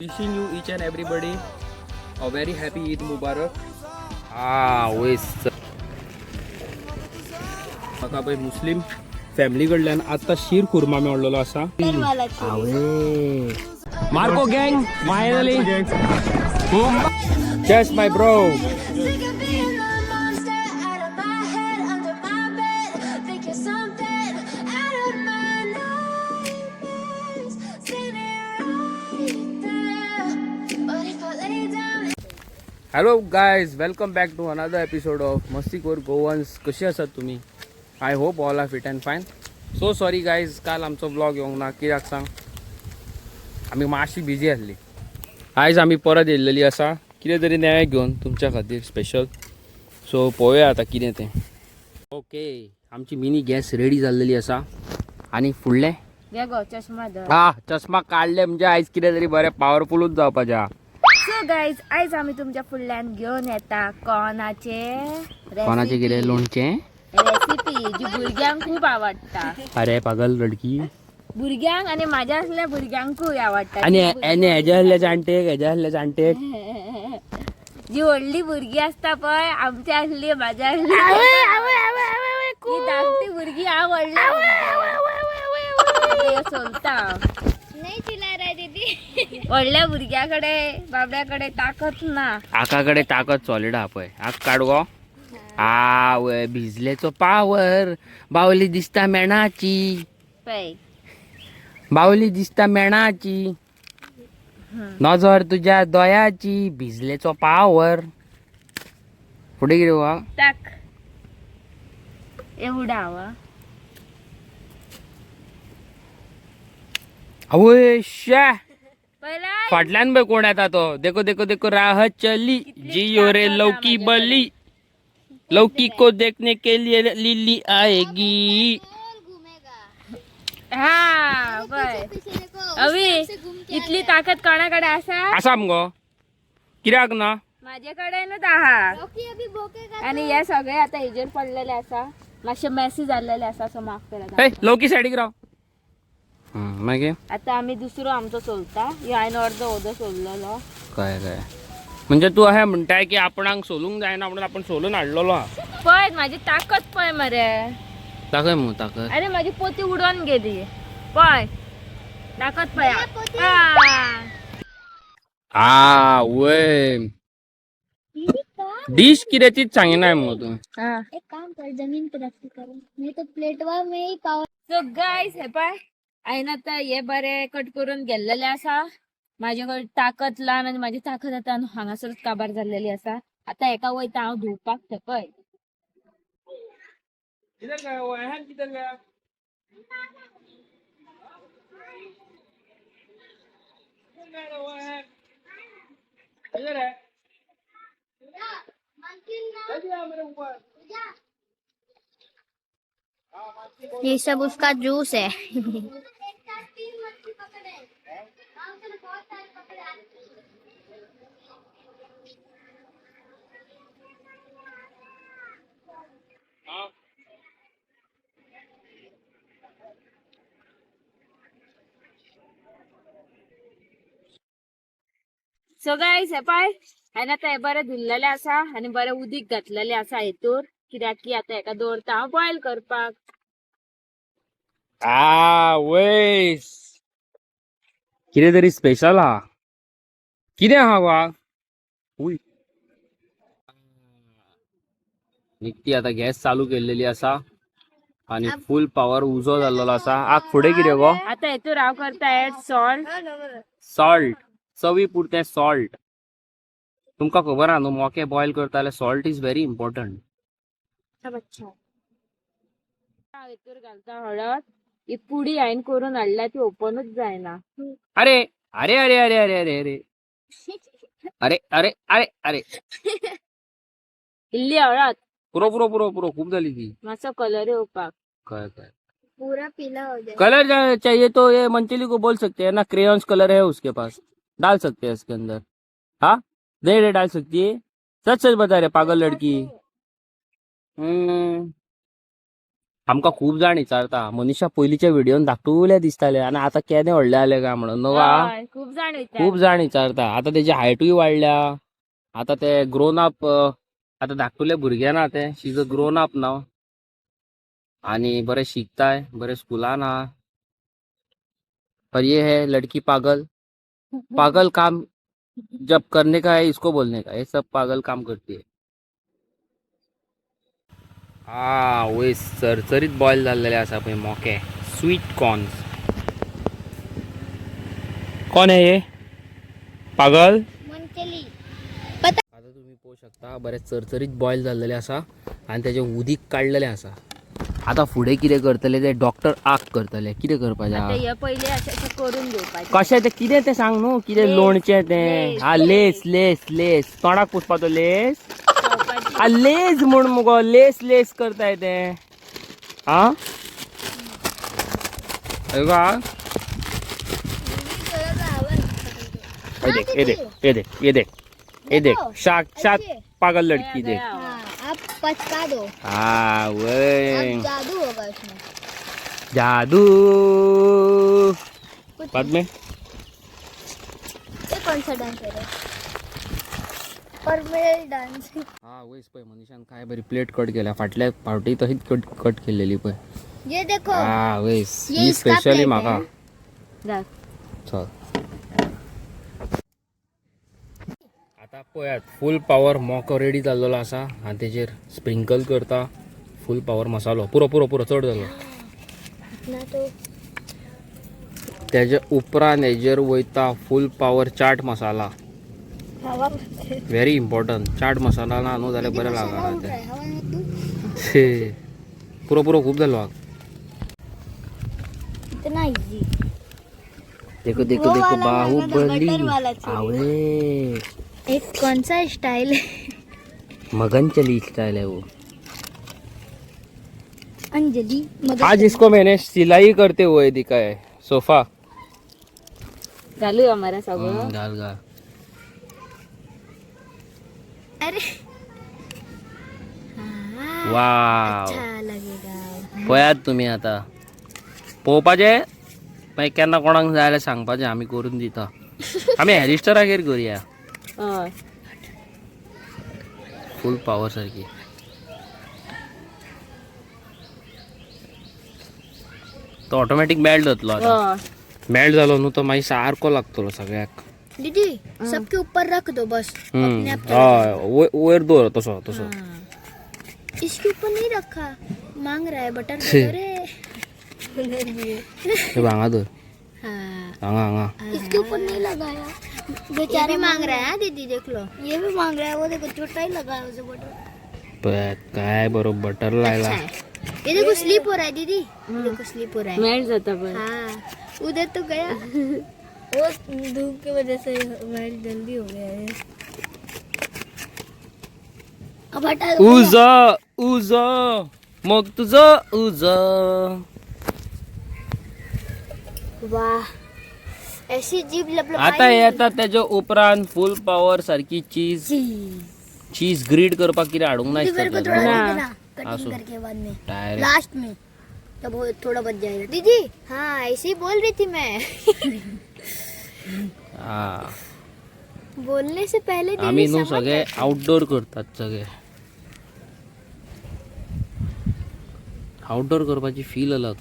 Wishing you each and everybody a very happy Eid Mubarak. वयस म्हाका पळय मुस्लीम family कडल्यान आतां शीर खुर्मा मेळलेलो आसा. Marco gang finally. Cheers my bro. Sick of being the monster out of my head, under my bed. Think you're something out of my nightmares. Standing right there. But if I lay down. Hello guys, welcome back to another episode of Mastikhor Goans. कशी आसात तुम्ही? I hope all are fit and fine. So sorry guys, काल आमचो vlog येवंक ना. कित्याक सांग, आमी मातशी बिजी आसली. आयज आमी परत येयल्लेली आसा कितें तरी नवें घेवन तुमच्या खातीर स्पेशल. सो पळोवया आतां कितें तें. ओके, आमची मिनी गॅस रेडी जाल्लेली आसा आनी फुडलें घे गो चष्मा धर. हा चष्मा काडले म्हणजे आयज कितें तरी बरें पावरफुलूच जावपाचें आहा. सो गायज, आयज आमी तुमच्या फुडल्यान घेवन येता कोणाचे? कोणाचें कितें लोणचें? रेसिपी जी भुरग्यांक खूब आवडटा. अरे पागल लडकी. भुरग्यांक आनी माझ्या असल्या भुरग्यांकूय आवडटा. आनी आनी हेज्या आसल्या जाणटेक, हेज्या आसल्या जाणटेक. जी व्हडली भुरगीं आसता पळय, आमची आसली, माझ्या आसली, ही धाकटी भुरगीं हांव व्हडली सोलता. व्हडल्या भुरग्या कडेन, बाबड्या कडेन ताकत ना. आका कडेन ताकद सॉलीड आहा पळय. आक काड गो. आवय, भिजलेचो पावर. बावली दिसता मेणाची. पळय. बावली दिसता मेणाची, नजर तुज्या दोयाची, भिजलेचो पावर. फुडें कितें गो? टाक एवढा हवा. आवय शे. पहिला फाटल्यान पळय कोण येता तो. देखो देखो देखो राह चली, जियो रे लौकी बली, लौकी को देखने के लिए लिली आएगी. हा पळय अवी, इतली ताकद कोणाकडे आसा? आसा मगो, कित्याक ना? माझ्या कडेनच आहा. आणि हे सगळे आता हेजेर पडलेले आसा, मातशे मेसी जाल्लेले आसा, सो माफ करा. ए लौकी सायडीक राव. मागीर? आता आमी दुसरो आमचो सोलता. ह्यो हांवें अर्दो ओदो सोडलेलो. काय काय म्हणजे तू अशें म्हणटाय की आपणाक सोलूंक जायना म्हणून आपण सोलून हाडलेलो आहा. पळय माझी ताकद पळय मरे. दाखय मगो ताकद. अरे माझी पोती उडोन गेली. पळय ताकद पळय. आ. आ वय, डिश कितें तीच सांगिनाय मगो तूं. हा. एक काम कर, जमीन पे रख के करो, नहीं तो प्लेटवा में ही पावर. सो गायज, हे पळय, हांवें आतां हे बरे कट करून गेल्लेले आसा. म्हाजे कडेन ताकद ल्हान आनी म्हाजी ताकद आतां हांगासरूच काबार जाल्लेली आसा. आतां हेका वयता हांव धुवपाक. थंय पळय. किधर गया वो अहम, किधर गया? किधर गया वो अहम? किधर है? चल गया मेरे ऊपर. ये सब उसका जूस है. सो गायज, हे पळय, हांवें आतां हे बरें धुल्लेलें आसा आनी बरें उदीक घातलेलें आसा हेतूर, कित्याक की आतां हेका दवरता हांव बॉयल करपाक. आ वयस, कितें तरी स्पेशल आहा. कितें आहा वा? उय, निकती आता गॅस चालू केलेली आसा आणि फुल पावर उजो जाल्लेलो आसा. आग फुडें कितें गो? आतां हेतूर हांव करता एड सॉल्ट. सॉल्ट, चवी पुरतें सॉल्ट. तुमकां खबर आहा न्हू, मोके बॉयल करता जाल्यार सॉल्ट is very important. हांव हेतूर घालता हळद. ही पुडी हांवें करून हाडल्या, ती ओपनूच जायना. अरे अरे अरे अरे अरे अरे अरे अरे अरे अरे अरे. इल्ली हळद. पुरो पुरो पुरो पुरो, खूप झाली ती. मातसो कलर येवपाक. काय काय? पूरा पीला हो जाए. कलर चाहिए तो ये मंचली को बोल सकते हैं ना, क्रेयॉन्स कलर है उसके पास, डाल सकते हैं इसके अंदर. हाँ दे दे, डाल सकती है. सच सच बता रहे पागल लड़की. हम्म. आमकां खूब जाण विचारता, मनीषा पयलींच्या व्हिडियोन धाकटुले दिसताले आनी आतां केदे व्हडले जाले काय म्हणून, न्हू गा? हय, खूब जाण वयता. खूब जाण विचारता. आतां तेजी हायटूय वाडल्या, आतां ते ग्रोन अप, आतां धाकटुले भुरगे ना ते, she is a grown up now. आणि बरे शिकताय, बरे स्कुलान आहा. पर ये है लड़की पागल. पागल काम जब करने का है इसको बोलने का, ये सब पागल काम करती है. हा वय, चरचरीत बॉयल झालेले आसा पळय मोके स्वीट कॉर्न्स. कोण आहे हे पागल? आता तुम्ही पळोवंक शकता, बरें चरचरीत बॉयल जाल्लेले आसा आनी तेजें उदीक काडलेलें आसा. आतां फुडें कितें करतले ते डॉक्टर आग करतले. कितें करपाचें आतां आहा? हे पयले अशें अशें करून घेवपाचें. कशें तें कितें तें सांग न्हू, कितें लेस, लोणचें तें? लेस. हा, लेस लेस लेस, तोंडाक पुसपाचो लेस. खावपाची. हा, लेस म्हण मुगो, लेस लेस करताय ते. हा, अरे ये देख, ये देख, ये देख, ये देख, ये देख, साक्षात पागल लड़की देख. हाँ, आप पचका दो. हाँ वही. अब जादू होगा इसमें. जादू. कुछ बाद में. ये कौन सा डांस है? परमेल डांस. हा वयस, पळय मनीषान काय बरी प्लेट कट केल्या. फाटल्या फावटी तशीच कट कट केलेली पळय. ये देखो. हा वयस. ये ही इसका स्पेशली plate म्हाका. है. घाल. चल, आता पळयात, फूल पावर मोको रेडी जाल्लेलो आसा आनी तेजेर स्प्रिंकल करता फूल पावर मसालो. पुरो पुरो पुरो, चड जालो. इतना तो. तेजे उपरांत हेजेर वयता फूल पावर चाट मसाला. हवा. व्हेरी इम्पॉर्टंट, चाट मसाला ना न्हू जाल्यार बरें मसाला लागना उड़ रहा तें. है हवा में तू. छे, पुरो पुरो, खूब जालो. इतना इजी. देखो देखो वो देखो. वाला मांगा था, बाहुबली. बटर वाला चाहिए. आवळे. एक कौन सा स्टाइल है? मगन चली स्टाइल है वो. अंजलि मगर. आज इसको मैंने सिलाई करते हुए दिखा है सोफा. घालू आमारा सगळं? घाल घाल. अरे हाँ, वाव. अच्छा लगेगा. पळयात तुम्ही, आता पळोवपाचें, मागीर केन्ना कोणाक जाय जाल्यार सांगपाचें, आमी करून दिता. आमी हॅरिस्टरागेर करुया. हय. फूल पावर सारकी. तो ऑटोमॅटीक मेल्ट जातलो आतां. हय. मेल्ट जालो न्हू तो मागीर सारको लागतलो सगळ्याक. दीदी, सबके ऊपर रख दो बस. अपने आप चला. हय, वयर दवर तसो तसो. हाँ। इसके ऊपर नहीं रखा, मांग रहा है बटर. छे. बटर है. हे हांगा दवर. हाँ. हांगा हांगा. इसके ऊपर नहीं लगाया बेचारे. मांग रहा है. हाँ दीदी, देख लो, ये भी मांग रहा है. वो देखो, छोटा ही लगाया उसे बटर. पळयात काय बरो बटर लायला. अच्छा है. ये देखो, स्लिप हो रहा है दीदी, ये देखो, स्लिप हो रहा है. मेल्ट जाता पळय. हाँ, उधर तो गया. वो धूप की वजह से मेल्ट जल्दी हो गया है. अब हटा दो. उज उज, मग तुझं उज. वाह, ऐसी जीभ लपलप. आता येता तेच्या उपरांत फूल पावर सारकी चीज. चीज ग्रीड करपाक कितें हाडूंक ना. मेरे को दिसता. थोड़ा दे ना। देना कटिंग आसो. करके बाद में. डायरेक्ट. लास्ट में तब वो थोड़ा बच जाएगा दीदी. हाँ, ऐसे ही बोल रही थी मैं. हा. बोलने से पहले दीदी आमी न्हू समझ सगळे आउटडोर करतात सगळे. आउटडोर करपाची फील अलग.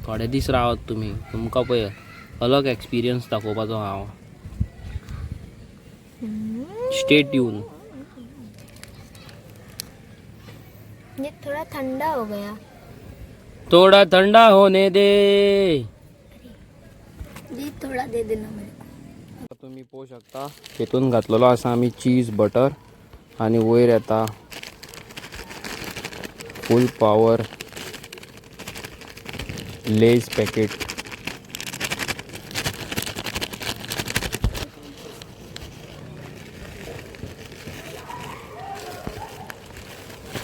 थोडे दीस रावत तुमी, तुमकां पळय अलग एक्सपिरियन्स दाखोवपाचो हांव. Stay tune. ये थोड़ा ठंडा हो गया. थोडा थंडा होने दे. दीदी, थोड़ा दे देना मेरे को. तुम्ही पळोवंक शकता, हेतून घातलेलो आसा आमी चीज बटर आनी वयर येता फूल पावर लेज पॅकेट.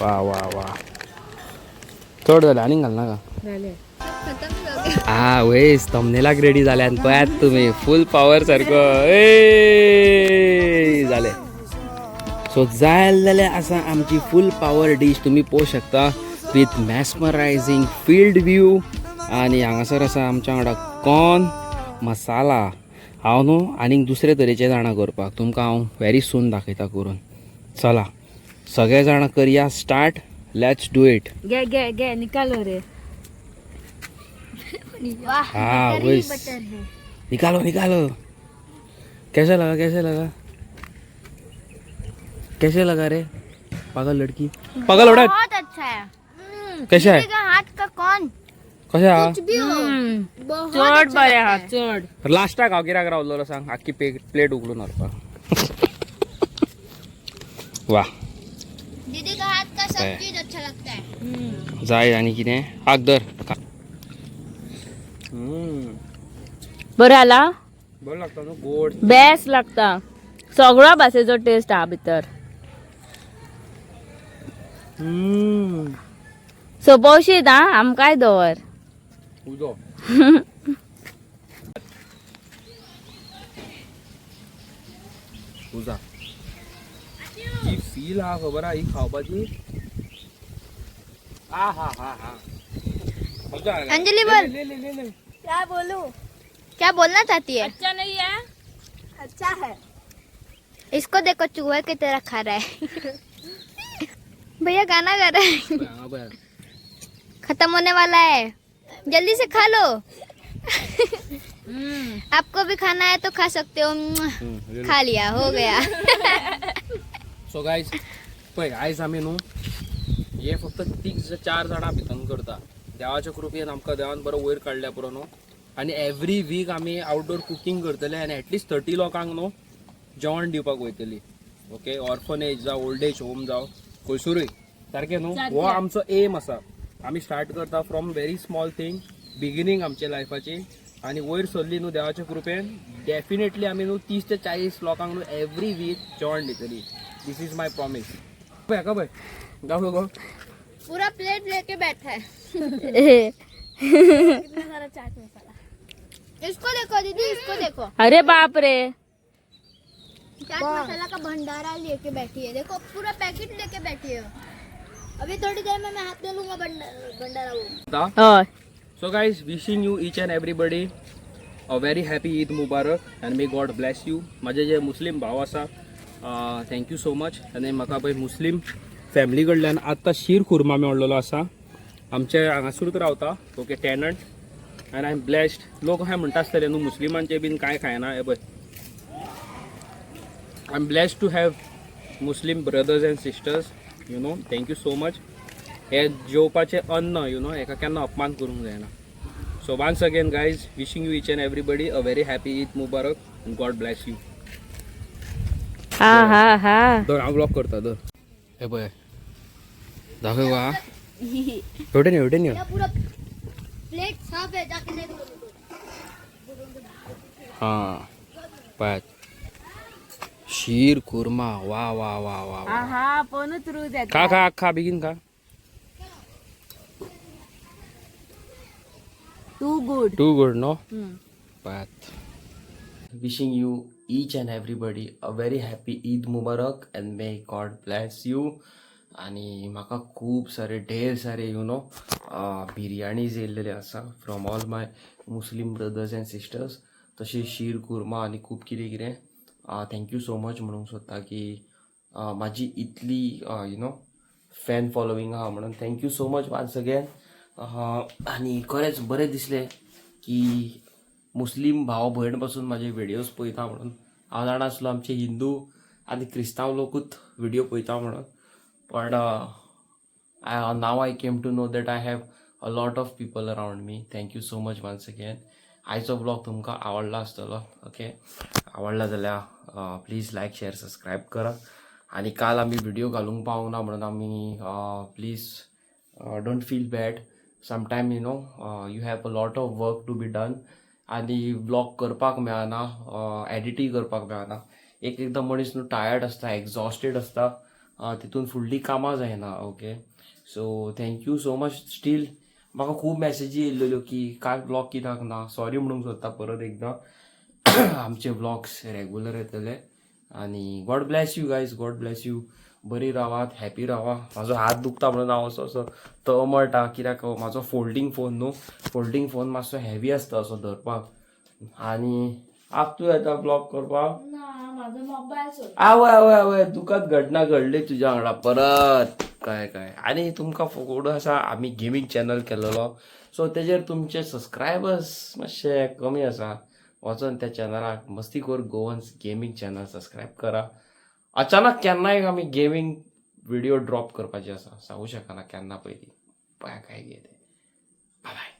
वा वा वा, चड जालें, आनीक घालनाका. जालें. हा वेस, थंबनेलाक रेडी जाले आनी पळयात तुमी, फूल पावर सारको ए जाले. सो जाय जाल्यार आसा आमची फूल पावर डीश. तुमी पळोवंक शकता. With mesmerising field view. आनी हांगासर आसा आमच्या वांगडा कॉर्न मसाला. हांव न्हू आनीक दुसरे तरेचे जाणां करपाक, तुमकां हांव व्हेरी सून दाखयता करून. चला सगळे जाणां करया स्टार्ट, let's do it. घे घे घे, निकालो रे. वाह, हाँ, बटर ही वही। बटर है. निकालो निकालो. कैसा लगा, कैसा लगा, कैसे लगा रे पागल लड़की, पागल उड़ा. बहुत अच्छा है. कैसा है? दीदी का हाथ का कौन कशें आहा? कुछ भी हो, बहुत चड अच्छा बरें लगता आहा है. चड. लास्टाक हांव कित्याक रावलोलो सांग, आख्खी प्लेट उगडून व्हरपाक. वा. दीदी का हाथ का है। सब चीज अच्छा लगता है. जाय आनी कितें आग धर. बरें आला. बरें लागता न्हू गोड. बेस्ट लागता, सगळो भाशेचो टेस्ट आहा भितर. सोपोवशीत आं, आमकांय दवर. उजो उजा ही फील हा, खबर आहा ही खावपाची. आ हा हा हा, मजा आला. अंजलि बोल. ले ले ले ले. क्या बोलूं, क्या बोलना चाहती है? अच्छा नाही है. अच्छा है. इसको देखो, चूहे की तरह खा रहा है. भैया गाना गा रहा है. हांगा पळय. खत्म होने वाला है, जल्दी से खा लो. आपको भी खाना है तो खा सकते हो. खा लिया, हो गया. सो गायज पळय, आयज आमी न्हू हे फक्त तीग चार जाणां भितन करता. देवाच्या कृपेन आमकां देवान बरो वयर काडल्या पुरो न्हू. आनी एवरी वीक आमी आउटडोर कुकींग करतले आनी एटलिस्ट 30 लोकांक न्हू जेवण दिवपाक वयतली. ओके, ऑर्फनेज जावं, ओल्ड एज होम जावं, खंयसरूय सारकें न्हू. हो आमचो एम आसा. आमी स्टार्ट करता from very small thing, beginning आमच्या लायफाची, आनी वयर सरली न्हू देवाच्या कृपेन, डेफिनेटली आमी न्हू 30 ते 40 लोकांक न्हू एवरी वीक जेवण दितली. This is my promise. पळय हाका पळय, दाखव गो. पूरा प्लेट लेके बैठा है. कितना सारा चाट मसाला. इसको देखो दीदी, इसको देखो. अरे बाप रे. चाट मसाला का भंडारा लेके बैठी है. देखो, पूरा पैकेट लेके बैठी है. अभी थोड़ी देर में मैं हाथ में लूंगा भंडारा वो. हय. So guys, wishing you each and everybody a very happy Eid Mubarak and may God bless you. माझे जे मुस्लिम भाव आसा, thank you so much. आनी म्हाका पळय मुस्लिम फॅमिली कडल्यान आत्तां शीर खुर्मा मेळलेलो आसा. आमचे हांगासरूच रावता, okay, tenant, and I am blessed. लोक अशें म्हणटा आसतले न्हू मुस्लिमांचे बीन कांय खायना. हे पळय, I am blessed to have Muslim brothers and sisters. Thank you so much. हे जेवपाचें अन्न you know हेका केन्ना अपमान करूंक जायना. So once again guys, wishing you each and everybody a very happy Eid Mubarak and God bless you. हा हा हा. धर, हांव ब्लॉक करता, धर. हे पळय, दाखय गो. हा हेवटेन हेवटेन यो. ये पूरा प्लेट साफ है, जाके देख लो. हां पळयात, शीर कुर्मा. वा वा वा वा वा. हा, पोनूच रूज येता. खा खा खा, बेगीन खा. Too good. Too good no. पळयात. Wishing you each and everybody a very happy Eid Mubarak and may God bless you. आणि म्हाका खूब सारे ढेर सारे you know बिर्याणीज येयल्लेले आसा from all my Muslim brothers and sisters, तशें शीर कुर्मा आनी खूब कितें कितें. Thank you so much म्हणूंक सोदता की म्हाजी इतली you know fan following आहा म्हणून. Thank you so much once again. आनी खरेंच बरें दिसलें की मुस्लीम भाव भयण पासून म्हाजे व्हिडियोज पळयता म्हणून. हांव जाणा आसलो आमचे हिंदू आनी क्रिस्तांव लोकूच व्हिडियो पळयता म्हणून, पण now I came to know that I have a lot of people around me. Thank you so much once again. आयचो ब्लॉग तुमकां आवडला आसतलो. ओके, आवडला जाल्यार प्लीज लायक, शेअर, सबस्क्रायब करा. आनी काल आमी व्हिडिओ घालूंक पावूंक ना म्हणून आमी please don't feel bad. Sometime you have a lot of work to be done आनी व्लॉग करपाक मेळना, एडिटूय करपाक मेळना. एक एकदां मनीस न्हू टायर्ड आसता, एग्जॉस्टेड आसता, तितून फुडलीं कामां जायना. Okay, so thank you so much still. म्हाका खूब मॅसेजी येयल्ल्यो की काल व्लॉग कित्याक ना. सॉरी म्हणूंक सोदता परत एकदां. आमचे व्लॉग्स रेगुलर येतले आनी God bless you guys, God bless you. बरी रावात, हॅपी रावा. म्हाजो हात दुखता म्हणून हांव असो असो तळमळटा, कित्याक म्हाजो फोल्डींग फोन न्हू, फोल्डींग फोन मातसो हेवी आसता असो धरपाक. आनी आप तूं येता ब्लॉग करपाक? ना, माझो मोबायल सोड. आवय आवय आवय, दुकात घटना घडली तुज्या वांगडा परत. काय काय आनी तुमकां फुकोड आसा, आमी गेमींग चॅनल केलेलो, सो तेजेर तुमचे सबस्क्रायबर्स मातशे कमी आसा. वचोन त्या चॅनलाक मस्तीखोर गोवन्स गेमींग चॅनल सबस्क्रायब करा. अचानक केन्नाय आमी गेमींग व्हिडिओ ड्रॉप करपाचे आसा, सांगू शकना केन्ना पयलीं. पळया काय कितें. बाय.